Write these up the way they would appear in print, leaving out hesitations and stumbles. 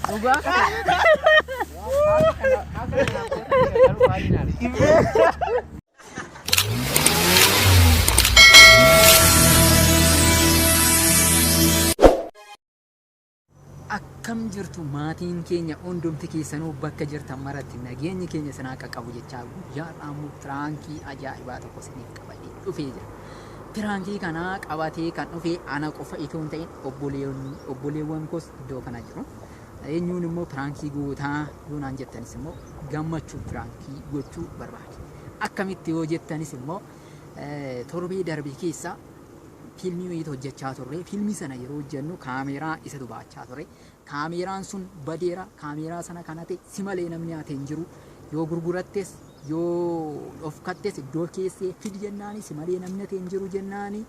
Dhugaa Akkam jirtu maatiin keenya hundumti keessanuu bakka jirtan maratti nageenyi keenya isin haa qaqqabu jechaa guyyaa har'aa immoo piraankii ajaa'ibaa tokko isiniif qabadhee dhufee jira. Piraankii kana qabatee kan dhufe ana qofa itoo hin ta'in obboleewwan koos iddoo kana jiru. Eenyuun immoo piraankii gootaa yoo naan jettanis immoo gammachuu piraankii gochuu barbaade. Akkamitti yoo jettanis immoo torbee darbe keessa fiilmii wayiitu hojjechaa turre. Fiilmii sana yeroo hojjennu kaameeraa isatu baachaa ture. Kaameeraan sun badeera. Kaameeraa sana kan hate si malee namni hate hin jiru. Yoo gurgurattes yoo dhofkattes iddoo keessee fidi jennaani si malee namni hate hin jiru jennaani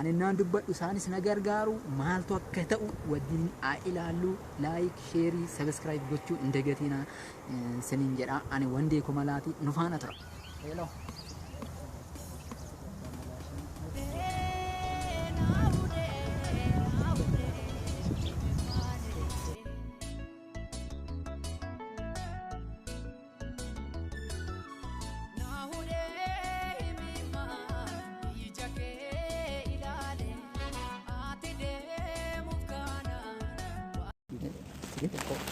ani naan dubbadhu isaanis na gargaaru maaltu akka ta'u wajjin haa ilaallu like sheerii subscribe gochuu hin dagatinaa sinin jedha ani wandee kumalaati nu faana tura. Hello.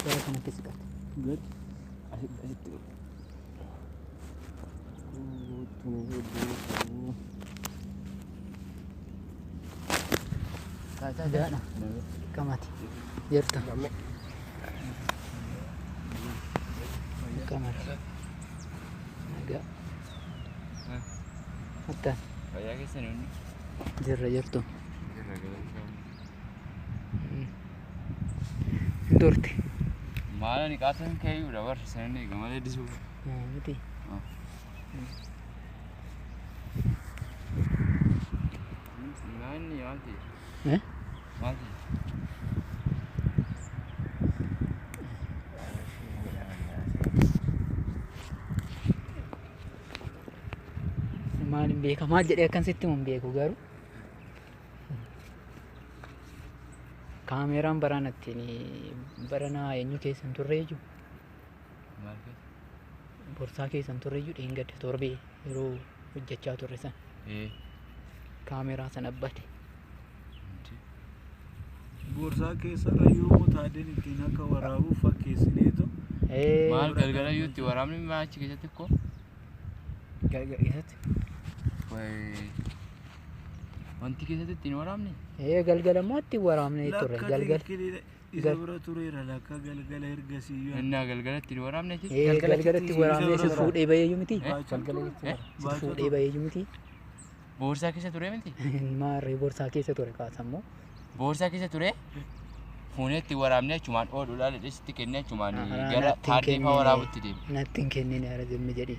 Gara kanatti siqate. Asitti Gaadha. Qamati. Jirta. Qamati. Nagaa. Hatta. Fayyaa keessan hundi. Jirra jirtu. Jirra galata. Hin turte. Maal ani qaatan keeyyuudha barri sanni eega malee disuu. Miti. Maanni maal ta'e? Eh? Maal ta'e? Maal hin beeka maal jedhee akkan sitti himu hin beeku garuu. Kaameeraan barana ittiin baranaa eenyu keessa hin turre iyyuu Maal keessa? Borsaa keessa hin turre iyyuu dheengadda torbee yeroo hojjechaa turre sana Ee. kaameeraa sana bade. Boorsaa keessarra yoo mutaadeen ittiin akka waraabuuf fakkeessineetu Ee, Maal galgala iyyuu itti waraabni maa achi keessatti koo? Galgala keessatti. Wayi. Wanti keessatti ittiin waraabne? Ee galgala immoo itti waraabnee turre Lakka galgala. tikikkili isa bira tureera lakka galgala ergasii yoo Innaa galgala ittiin waraabne jechuudha. Ee galgala itti waraabnee si fuudhee baheeyyuu miti. Galgala Eh? Si fuudhee baheeyyuu miti. Boorsaa keessa ture miti? Maarree boorsaa keessa ture kaasammoo. Boorsaa keessa ture fuunee itti waraabnee achumaan oodhu laala sitti kennee achumaan Araa, gara natti hin taaddee fa'aa kennine. waraabutti deeme. Natti hin kennine ara zimmi jedhi.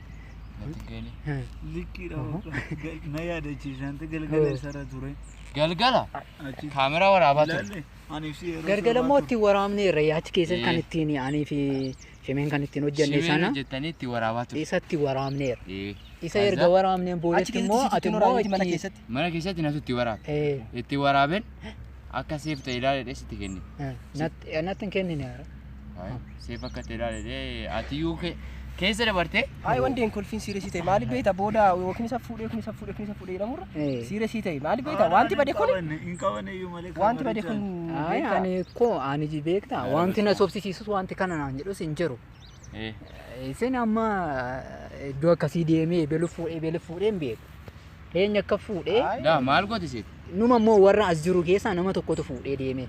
Natti hin kennine. Likkiidha na yaadachiisante galgala isarra ture. Galgala Achi kaameraa waraabaa ture. ilaalle aniif si yeroo Galgala immoo sirbaa itti waraabneerra achi keessatti kan Ee. ittiin anii fi shimeen kan ittiin hojjenne Shimeen sana hojjettanii itti waraabaa ture. isatti waraabneerra. Ee. Isa erga waraabneen Achi boodatti keessatti immoo sitti ati immoo waraabneeti mana itti keessatti. Mana keessatti natu itti waraabe. Ee, Itti waraabeen akka seef ta'e ilaalee sitti kenne. Natti hin kennine ara. Seef akka ta'e ilaalee ati iyyuu keessa dabartee Ayi wanti hin kolfiin siiresii ta'e maaliif beekta booda yookiin isa fuudhee yookiin isa fuudhee yookiin isa fuudhee jedhamurra Ee. siiresii ta'e maaliif beekta wanti bade kun Hin qabanne iyyuu malee wanti bade kun Ayi beekta. ani koo ani beekta wanti na sobsisiisus wanti kana naan jedhus hin jiru. Ee. Isin amma iddoo akkasii deemee ebelu fuudhee ebelu fuudhee hin beeku. Eenyu akka fuudhee Ayi. Daa maal goote seet? numa immoo warra as jiru keessaa nama tokkotu fuudhee deeme.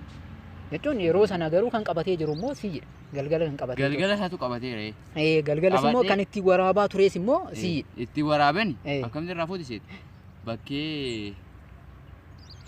Jechuun yeroo sana garuu kan qabatee jiru immoo siidha. Galgala kan qabatee jiru. Galgala isaatu qabateera. Ee, galgalas immoo Qabadhee- kan itti waraabaa tures immoo siidha. Itti waraabeen Ee. akkamitti irraa fuute seet? Bakkee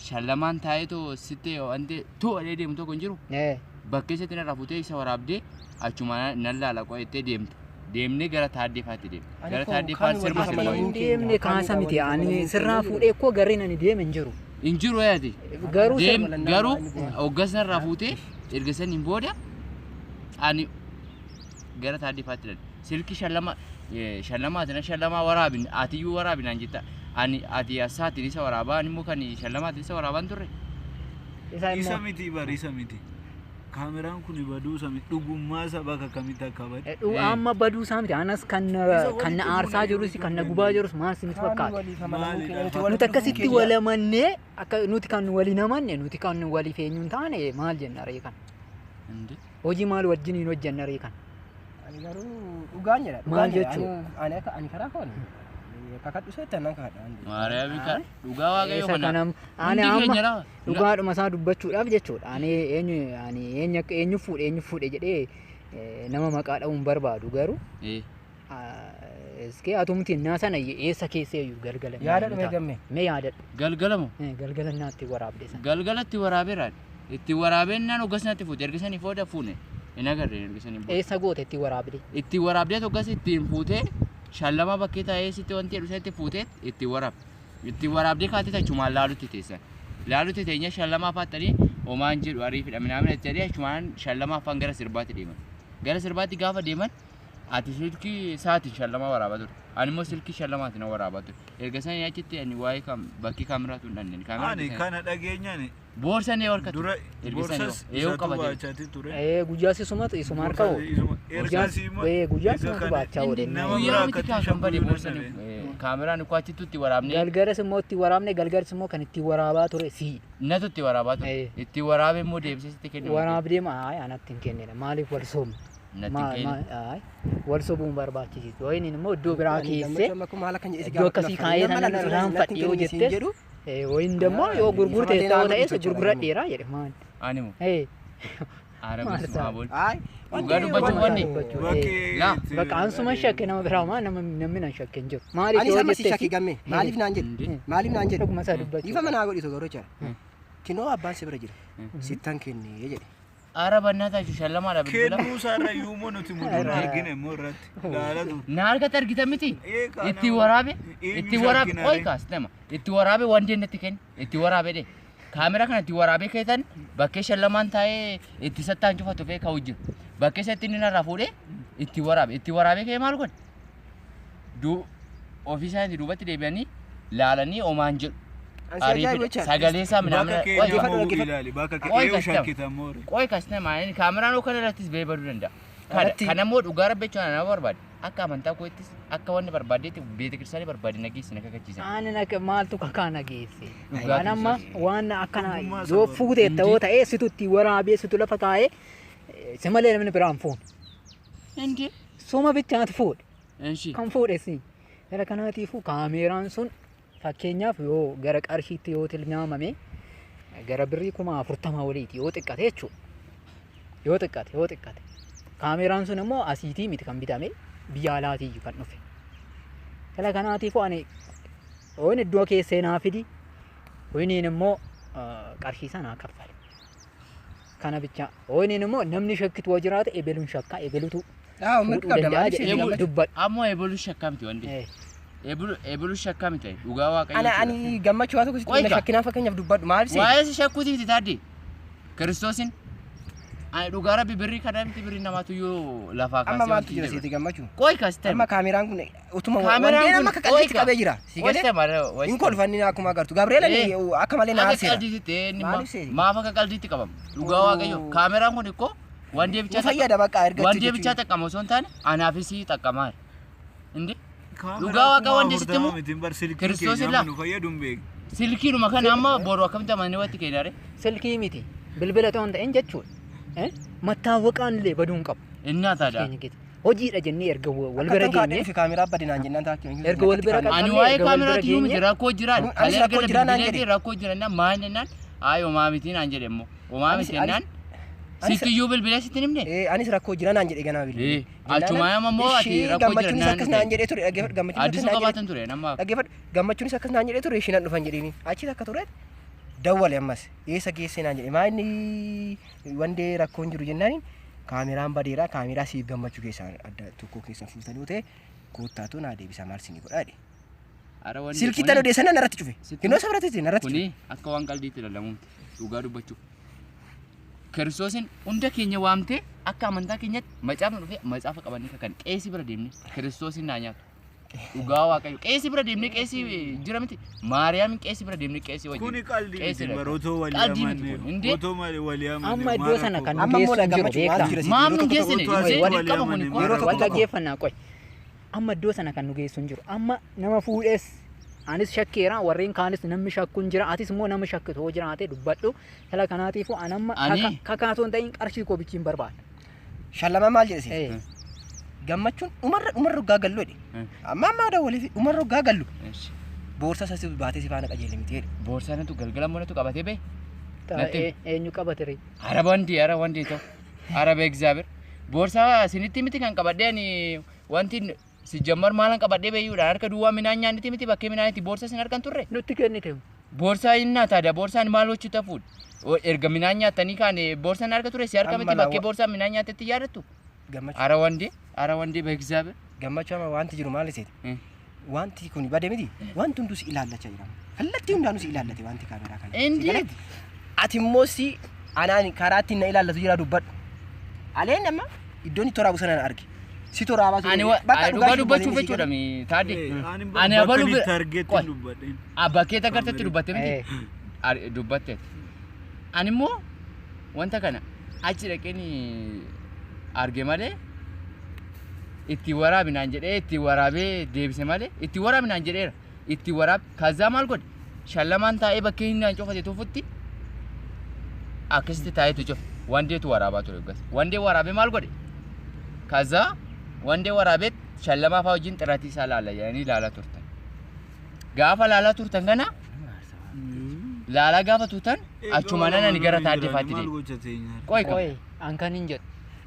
shallamaan taa'eetoo sitti wanti to'adhee deemu tokko hin jiru. Ee, Bakkee sitti narraa fuutee isa waraabdee achuma nan laala qo'attee deemte. Deemnee gara taaddee faatti deemne. Ani Gara koo taaddee kan faatti sirba walitti sirba. amanamuu hin deemne kaasa miti. Ani sirraa fuudhee koo gareen ani deeme hin jiru. Hin jiru yaati. Garuu Deem sirba garuu lallabaa hoggas narraa fuutee erga saniin booda ani gara taaddee faatti dhalle. Silki shallama shallamaa tina shallamaa waraabin atiyyuu waraabinaan jetta. Ani ati asaatiin isa waraabaa ani immoo kan shallamaatiin isa waraabaan turre. Isa Isa immoo miti bar isa miti. Kaameraan kun baduu isaa miti, dhugummaa isaa bakka kamitti akka bade. Amma baduu isaa miti anas kan Isa kan na walitti aarsaa buune jirus kan na gubaa jirus maal isinitti fakkaata? Waliif amanamuu Maalidha? keenya nuti Nuti walitti akkasitti dhufuu wal amannee akka nuti kan waliin amanne nuti kan waliif eenyu hin taane maal jenna ree kana? Inde. Hojii maal wajjin hin hojjenna ree kana? Ani garuu dhugaan jedha. Maal Dhugaan jedha. jechuu? Ani akka ani karaa koon kakadhu seetti annan kakadha. Maariyaami kan dhugaa waaqayyo Isa kana. kana ani Hundi amma keenya laa. dhugaadhuma isaa dubbachuudhaaf jechuudha. Ani eenyu ani eenyu akka eenyu fuudhe eenyu fuudhe jedhee nama maqaa dha'uun barbaadu garuu iskee atumti innaa sana eessa keessa iyyuu galgala. Yaada dhume gamme. Mee yaadadhu. Galgalamu. Galgala naatti waraabde sana. Galgalatti waraabeeraan. Itti waraabeen naan hoggas natti fuute erga sanii booda fuune. Hin agarre erga sanii booda. Eessa goote itti waraabde? Itti waraabdee hoggas ittiin fuutee shallama bakkee taa'ee sitti wanti jedhu sanatti fuutee itti waraabde. Itti waraabdee kaatee achumaan laalutti teessan. Laalutti teenya shallama afaattanii homaan jedhu ariifidha minaamina itti jedhee achumaan shallama afaan gara sirbaatti deeman. Gara sirbaatti gaafa deeman ati silkii isaatiin shallama waraabaa turte. Ani immoo silkii shallamaatiin waraabaa ture. Erga sanii achitti ani waa'ee bakkee kaameraatu hin dhanne. Ani kana dhageenyaan Boorsan ee harkatu. dura Erga boorsas sanii isatu qabate. baachaatii ture. Guyyaas isumatu isuma harka hoo? Ergasii immoo Guyyaas isa isumatu kana baachaa oole. nama Guyyaa biraa miti akkatti kaa kan bade shakkuu boorsan danda'e. kaameraan ukkoo achitti itti waraabnee Galgalas immoo itti waraabne galgalas immoo kan itti waraabaa ture sii. natu itti waraabaa ture. Itti waraabee immoo deebisee sitti kennuu. Waraabdee maa anatti hin kennine maaliif wal soobne? Natti hin kenne. Wal sobuun barbaachisiisu. Wayiniin immoo iddoo biraa keessee Maal akkan jedhe si iddoo akkasii kaa'ee sana irraanfadhe yoo jette jedhu. wayin dammoo yoo gurgurte Ifama ta'uu ta'ee ta'es jechuudha. gurguradheera jedhe maal. Ani moo Maal arabis isaa? maabool. Ayi. Dhugaa dubbachuun wanni. Bakkee Laa. itti- Bakka ansuma shakke nama biraa maa nama namni nan shakke hin jiru. Maaliif Ani yoo sama si jette shakke gamme. Maaliif naan jedhe? Maaliif naan jedhe? dhuguma isaa dubbachuu. Ifama naa godhitu garuu jechuudha. Kinoo abbaan si bira jira. Sittan kennee jedhe. Araba naa taasisu shallamaadha bilbila. Kennuu isaarra iyyuu immoo nuti muduun argine immoo irratti laala ture. Na harkatti argita miti. Ee, Itti waraabe. Eenyu Itti waraabe. shakkina Qoy ree? kaas nama. Itti waraabe wanti inni itti kenne. Itti waraabe dhe. Kaameraa kana itti waraabee keetan bakkee shallamaan taa'ee itti sattaan cufatu fee ka'u jiru. Bakkee isatti inni narraa fuudhee itti waraabe. Itti waraabee kee maal godhe? Du ofii isaanii duubatti deebi'anii laalanii omaan jedhu. Ansi ajaa'ibu Ariifidha. jechuudha. Sagalee isaa Bakka minaamina. keenya Dhaggeeffadhu, immoo dhaggeeffadhu. ilaali. Bakka Qoy keenya kastam. shakkita immoo. Qoy kas nama kaameraan oo kana irrattis ba'ee baduu danda'a. Kana Irratti- kana immoo dhugaa rabbi jechuun nama barbaade. Akka amantaa kootis akka wanni barbaaddeetti beekiristaanii barbaade nageessi na kakachiisan. Ani akka maaltu kakaa na geesse. Dhugaa Waan amma waan akkana Dhugummaa yoo isaa fuute ta'oo ta'ee situ itti waraabee situ lafa kaa'ee si malee namni biraan fuune. Indi. Suma bichaatu fuudhe. Inshi. Kan fuudhe si. Gara kanaatiifuu kaameraan sun fakkeenyaaf yoo gara qarshiitti yoo tilmaamame gara birrii 40,000 oliiti yoo xiqqate jechuudha. Yoo xiqqate yoo xiqqate. Kaameraan sun immoo asiitii miti kan bitame biyya alaatiiyyuu kan dhufe. Gara kanaatiifuu ani waan iddoo keessee naa fidi wayiniin immoo qarshii sana kaffale. Kana bicha wayiniin immoo namni shakkitu yoo jiraate ebeluun shakkaa ebelutu Haa mirga fuudhuu qabda danda'a maaliif si jedhee gammachuu? dubbadha. Ammoo eboluu shakkaa miti wanti. Eboluu shakkaa miti dhugaa waaqayyo. Ana ani gammachuu waa tokko sitti Qoy himna ka. shakkinaan fakkeenyaaf dubbadhu maaliif si? Waa'ee si shakkuuti miti taadde. Kiristoosin. Ani dhugaa rabbi birrii kana miti birrii namaatu yoo lafaa kaasee Amma maaltu wanti jira jedhu. siiti gammachuu? Qoy kas ta'e. Amma kaameraan kun utuma Kaameraan wandeen kun amma akka qalbiitti qoy ka. qabee jira. Si Qoy galee? ta'e Hin kolfanni akkuma agartu. Gabriel akka malee na Akka aarseera. qaldiitti ta'e inni Maaliif seeti? maaf akka qaldiitti qabama? Dhugaa waaqayyo kaameraan kun ikkoo waan Nu deebichaa fayyada bakka erga waan deebichaa xaqqama osoo hin taane anaafis xaqqamaadha. Indi Dhugaa waaqa wanti sitti himu, Kiristoos illaa. Nu fayyadu hin beeku. silkiinuma kana amma boru akkamitti amannee watti kennare? Silkii miti bilbila ta'uu hin ta'in jechuudha. Mattaawwaqaan illee baduu hin qabu. Innaa taada. Keenya keessa. Hojiidha jennee erga wal bira Akkatan kaadhee geenye dhufe kaameraa badinaan jennaan taakki. Erga wal bira Ani qabnee waa'ee erga wal bira kaameraatti himu geenye rakkoo jiraan. Anis rakkoo jiraa naan jedhe. Rakkoo jira maal jennaan ayi homaa miti naan jedhe immoo homaa miti jennaan sitti iyyuu bilbilee sitti himne. Anis rakkoo jira naan jedhe ganaa bilbilee. Achumaa immoo ati rakkoo jira Gammachuunis naan akkas naan jedhee ture dhaggeeffadhu gammachuunis akkas Addisuu naan jedhee qabaatan ture nama. dhaggeeffadhu gammachuunis akkas naan jedhee ture ishiin dhufan jedheeni achi akka ture dawwale ammas eessa geesse naan jedhe maa inni wandee rakkoon jiru jennaaniin kaameraan badeera kaameraa siif gammachuu keessaa adda tokko keessaa fuutanii yoo ta'e koottaatu naa deebisa maal sinii godhaa jedhe. Ara wanni Silkii tan odeessan narratti cufe. Sitti- Kinoo isa biratti narratti cufe. Kuni akka waan qaldiitti ilaalamuuti dhugaa dubbachuuf. Kiristoosin hunda keenya waamtee akka amantaa keenyatti macaafni dhufee macaafa qabannee kan qeesii bira deemne kiristoosin naa nyaatu. Dhugaa Waaqayyo. Qeesii bira deemnee qeesii jira miti. Maariyaamin qeesii bira deemnee qeesii wajjin. Kuni qalbii Qeesii miti dha. bara otoo walii Qalbii miti amanne kun. Indee? otoo walii amanne Amma iddoo maal sana rakkoo kan qaba? Amma immoo geessu hin jiru gammachuu maal beektaa? jira Maam yeroo nu tokko geessine? tokko Isheen walii dirqama kuni amanne kun. Yeroo tokko Wal tokko. dhaggeeffannaa qoy. Amma iddoo sana kan nu geessu hin jiru. Amma nama fuudhes anis shakkeera warreen kaanis namni shakku hin jira atis immoo nama shakkitu hoo jiraate dubbadhu. Dhala kanaatiifuu an amma Ani- kakaatoo hin ta'in qarshii koo bichiin barbaada. Shallamaa maal jedhe Eh, siif? Gammachuun dhumarra dhumarra hoggaa gallu jedhe. Amma ammaa dawwalee fi dhumarra hoggaa gallu boorsaa isa baatee si faana qajeele miti jedhe. Boorsaa natu galgala monatu qabatee bee. Natti- Eenyu qabate ree? Araba wandi ara wandi ta'u. Araba egzaabir. Boorsaa isinitti miti kan qabadhee ani wanti si jammar maalan qabadhee beeyyuudha harka duwwaa midhaan nyaanniti miti bakkee midhaanitti boorsaa isin harkan turre. Nutti kennite. Boorsaa inni taada boorsaan maal hojii tafuudha. Erga midhaan nyaattanii kaane boorsaan harka ture si harka Amma miti bakkee laa- boorsaan midhaan nyaatetti yaadattu. Gammachuu Ara wandi ara wandi beegzaabir. gammachuu amma wanti jiru maal iseeti? Wanti kun bade miti wanti hunduu si ilaallachaa jira. Kallattii hundaanuu si ilaallate wanti kaameraa kana. Si Indeed. galee? Ati immoo si anaan karaa ittiin na ilaallatu jira dubbadhu. Aleen amma iddoon itti waraabu sana na arge. Si toraabaa Ani Bakka dhugaa ishee dubbachuuf dubbatee si jechuudha galee. mi taadde. Ani Ani bakka abaluu inni bira- itti argetti Qoy. hin dubbadheen. Bakkee agartetti dubbatte miti. Eh, Dubbatteet. Ani immoo wanta kana achi dhaqeen arge malee itti waraabinaan jedhee itti waraabee deebise malee itti waraabinaan jedheera. Itti waraab kazzaa maal godhe shallamaan taa'ee bakkee inni naan cufate tufutti akkasitti taa'eetu cufe wandeetu waraabaa ture gas wandee waraabee maal godhe kazzaa wandee waraabee shallamaa fa'aa wajjin xiratii isaa laala jedhanii laalaa turtan. Gaafa laalaa turtan kana laalaa gaafa turtan achumaan ani gara taaddefaatti Maal deeme. gocha teenyaa? Qoy qaba. Qoy an kan hin jedhu.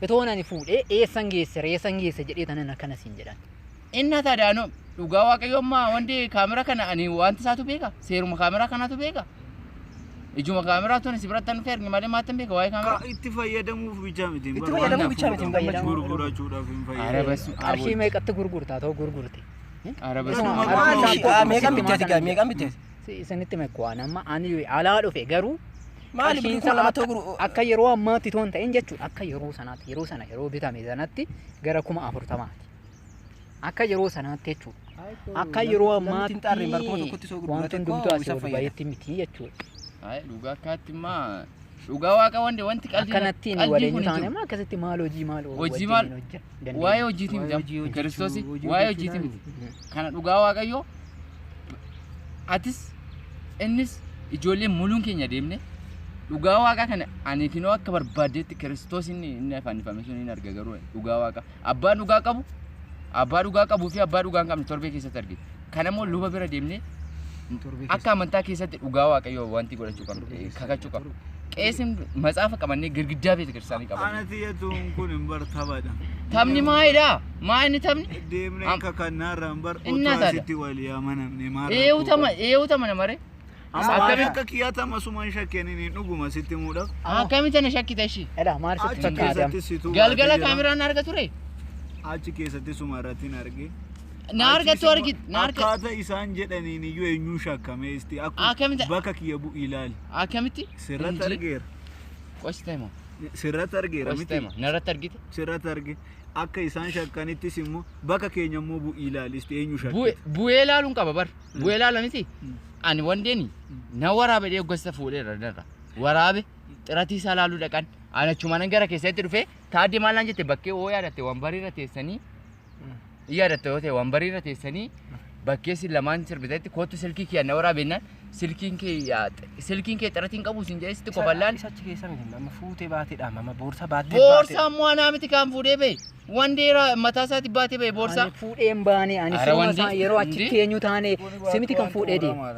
Itoo ani fuudhee eessan geesse eessan geesse jedhee tanan akkana siin jedhan. Inni taadaanoo dhugaa waaqayyo ammaa wanti kaamera kana ani wanta isaatu beeka seeruma kaameraa kanaatu beeka. Ijuma kaameraa tun si biratti dhufee arge malee maatti hin beeka waa'ee kaameraa. Ka itti fayyadamuuf bichaa miti. Itti fayyadamuuf bichaa miti, hin fayyadamu. Gurgurachuudhaaf hin Ara fayyadamu. basu. Qarshii meeqatti gurgurtaa ta'u gurgurte? Ara basu. Isuma- Maal Qarshii ishee- meeqan sitti bitteeti maal gaa meeqan bitteeti? Isinitti meeqa amma ani alaa dhufe garuu Maali qarshiin birrii isaa kuma lama ta'u gurgu akka yeroo ammaatti itoo hin ta'in jechuudha. Akka yeroo sanaatti yeroo sana yeroo bitame sanatti gara 40,000ti. Akka yeroo sanaatti jechuudha. Akka yeroo Namni hin xaarreen bara kuma ammaatti tokkotti soo wanti gurgurate hundumtuu koo asii isa ol fayyada. bayetti miti jechuudha. Ay dhugaa akkaatti immaa dhugaa waaqa wanti wanti qalbii Akkanatti inni qalbii waliin kun hin taane jiru. amma akkasitti maal hojii maal Hojii maal- wajjiniin hojjenna Waa'ee hojiitii Waa'ee miti hojii amma. hojjechuu- Kiristoosii hojii waa'ee hojjechuu hojiitii miti. Kana dhugaa waaqayyo atis innis ijoolleen muluun keenya deemne dhugaa waaqa kana ani kinoo akka barbaaddeetti Kiristoos inni inni fannifame sun hin arga garuu dhugaa waaqa abbaan dhugaa qabu abbaa dhugaa qabuu fi abbaa dhugaa hin qabne torbee keessatti argite. Kana immoo luba bira deemnee akka amantaa keessatti dhugaa waaqayyo wanti godhachuu qabnu kakachuu qabnu. Qeesiin matsaafa qabannee girgiddaa beeta kiristaanii Ana qabanne. tiyyatuun kun hin bar taphadha. Taphni maalidha? Maa inni taphni? Deemnee kakannaarra hin bar Innaa otoo taata. asitti walii amanamne maal Eeyyuu tama eeyyuu tama namare. Amma Akkami akka kiyyaata masumaan shakkeen hin dhuguma sitti muudhaaf. Akkamitti na shakkita ishii? Edha maal sitti Achi fakkaata? keessatti situu Galgala baatee jira. kaameraan arga ture. Achi keessatti suma irratti hin arge. Na argattu argit na arga. Akkaataa isaan jedhaniin iyyuu eenyuun shakkame isti Akkamitti- bakka kiyya bu'ii ilaali. Akkamitti? Sirratti argeera. Qosi ta'ima. Sirratti argeera Qosi miti. ta'ima. Narratti argite. Sirratti arge. Akka isaan shakkanittis immoo bakka keenya immoo bu'ii ilaali isti eenyu shakkite. Bu'ee ilaaluun qaba bar. Bu'ee ilaala miti. Ani wandeeni na waraabe dhee gosa fuudheera narra. Waraabe xiratii isaa ilaaluu dhaqan. Ani achumaan gara keessatti dhufee taaddee maal naan jette bakkee oo yaadatte wanbariirra teessanii yaadatte yoo ta'e wanbariirra teessanii bakkee si lamaan sirbitetti kootu silkii kiyya na waraabennaan silkiin kee silkiin kee xiratiin qabu siin jedhee sitti qofallaan Isa achi keessa miti amma fuutee baateedha amma boorsaa baattee boorsaa immoo anaa miti kan fuudhee ba'e wandeera mataa isaatti baatee ba'e boorsaa. Ani fuudheen baane ani Ara siruma wanti- isaa yeroo achitti hundi- eenyu taane simiti kan fuudhee deema.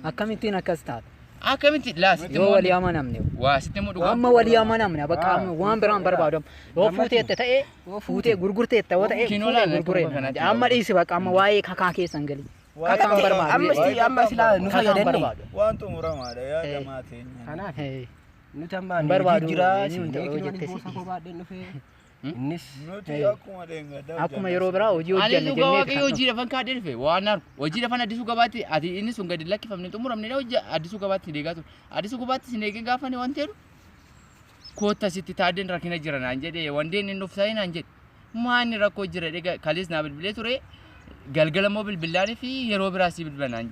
Akkamittiin akkas taata? Akkamitti laa sitti Yoo walii amanamne. waa sitti immoo dhugaa. Amma walii amanamne bakka amma waan biraan barbaadu. Yoo fuuteetta ta'e fuutee gurgurteetta yoo ta'e Kinoo fuutee laala, gurguree. akkuma kanatti. Amma dhiisi bakka amma waa'ee kakaa keessan gali. Kakaan barbaadu. Amma isti amma silaa nu Kakaan fayyadanne. barbaadu. Waan xumuramaadha yaada maateenya. Kanaaf Eh, nuti amma Hin barbaadu, jira inni hin ta'u jette si. boorsaa koo baadheen dhufee innis Nuti akkuma dheengaddaa Akkuma yeroo biraa hojii Ani hojjanne dhugaa jennee waaqayyo hojii lafan kaadhee dhufe waan argu hojii lafan addisuu gabaatti ati inni sun gadi lakkifamne xumuramne hojii addisuu gabaatti sin eegaa ture addisuu gabaatti sin eegee gaafa ni wanti jedhu kootta sitti taaddeen rakkina jira naan jedhe wandeen inni dhuftaa naan jedhe maanni rakkoo jira dhega kalees naa bilbilee ture Galgala immoo bilbilaanii fi yeroo biraa si bilbila naan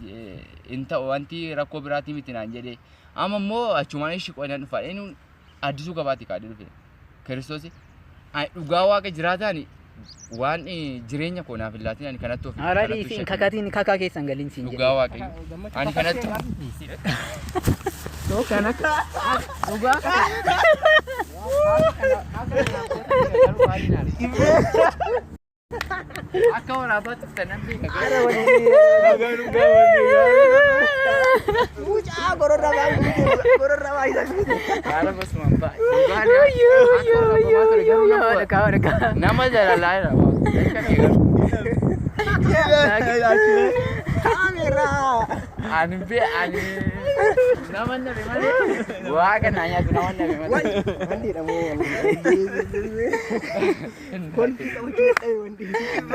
hin ta'u wanti rakkoo biraatii miti naan jedhee. Amma immoo achumaan ishii qoonaan dhufa. Inni addisuu gabaatti kaadhee dhufe. Kiristoosi ani dhugaa waaqa jiraataan waan jireenya koo naaf hin laatin ani kanatti of Hara dhiisiin kakatiin kakaa keessan galiin siin Dhugaa waaqayyo. Ani kanatti. Dhugaa akka waraabaatti uffanan beeka. Mucaa gororra baay'ee gororra baay'ee. Haala basumaan baay'ee. Nama jalalaa jira. Kaameeraa. Ani be ani nama nabe malee waaqa naa nyaatu nama nabe malee. Wanti dha moo kolfii qabachuu dadhabe wanti.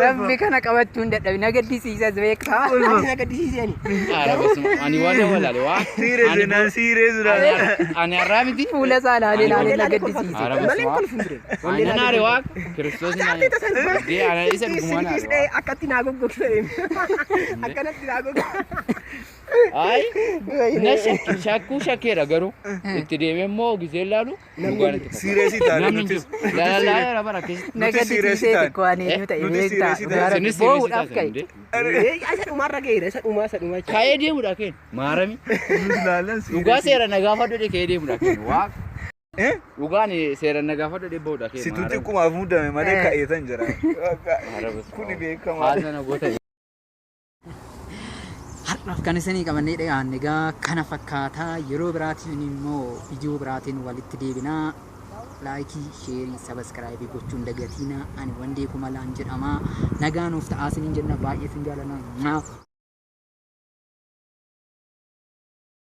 Rabbi kana qabachuu hin dadhabe na gaddisiisas beektaa. Ani na gaddisiise ani. Haala basuma ani waan walaale waa. Serious naan serious naan. Ani har'aa miti. Fuula isaa ilaalee ilaalee na gaddisiise. Haala Malee basuma. kolfuun ture. Ani nan aare waaqa. Kiristoos na aare. Ana isa dhugumaan aare waaqa. Akkatti naa goggogsa. Akkanatti naa goggogsa. Ay, na shakkuu shakkeera garuu itti deemee immoo gisee ilaalu dhugaan itti fakkaata. Serious taane Namni hin nutis. jiru. Lalaalaa jira bara keessatti. Na Nuti gaddisiisee serious taane. xiqqoo ani eenyu ta'e Nuti beektaa. serious Dhugaa taane. Rabbi Isinis boo'uudhaaf serious ka'e. taatan. Isa dhumaarra ga'eera isa dhumaa isa dhumaa jechuudha. Ka'ee deemuudha keen maarami. Nuti laalan serious. Dhugaa seera nagaa fadhu ka'ee deemuudha keen waaqa. Eh? Dhugaan seera nagaa fadhu bahuudha keen Situ maarami. xiqqumaaf muddame malee ka'eetan jira. Kuni beekamaa. Haasana goota. Har'aaf kan isinii qabannee dhiyaanne egaa kana fakkaataa yeroo biraatiin immoo viidiyoo biraatiin walitti deebinaa. Like, share, subscribe gochuun dagatiinaa. Ani Wandee Kumalaan jedhama. Nagaa nuuf ta'aa isiniin jenna baay'ee isin jaallanna.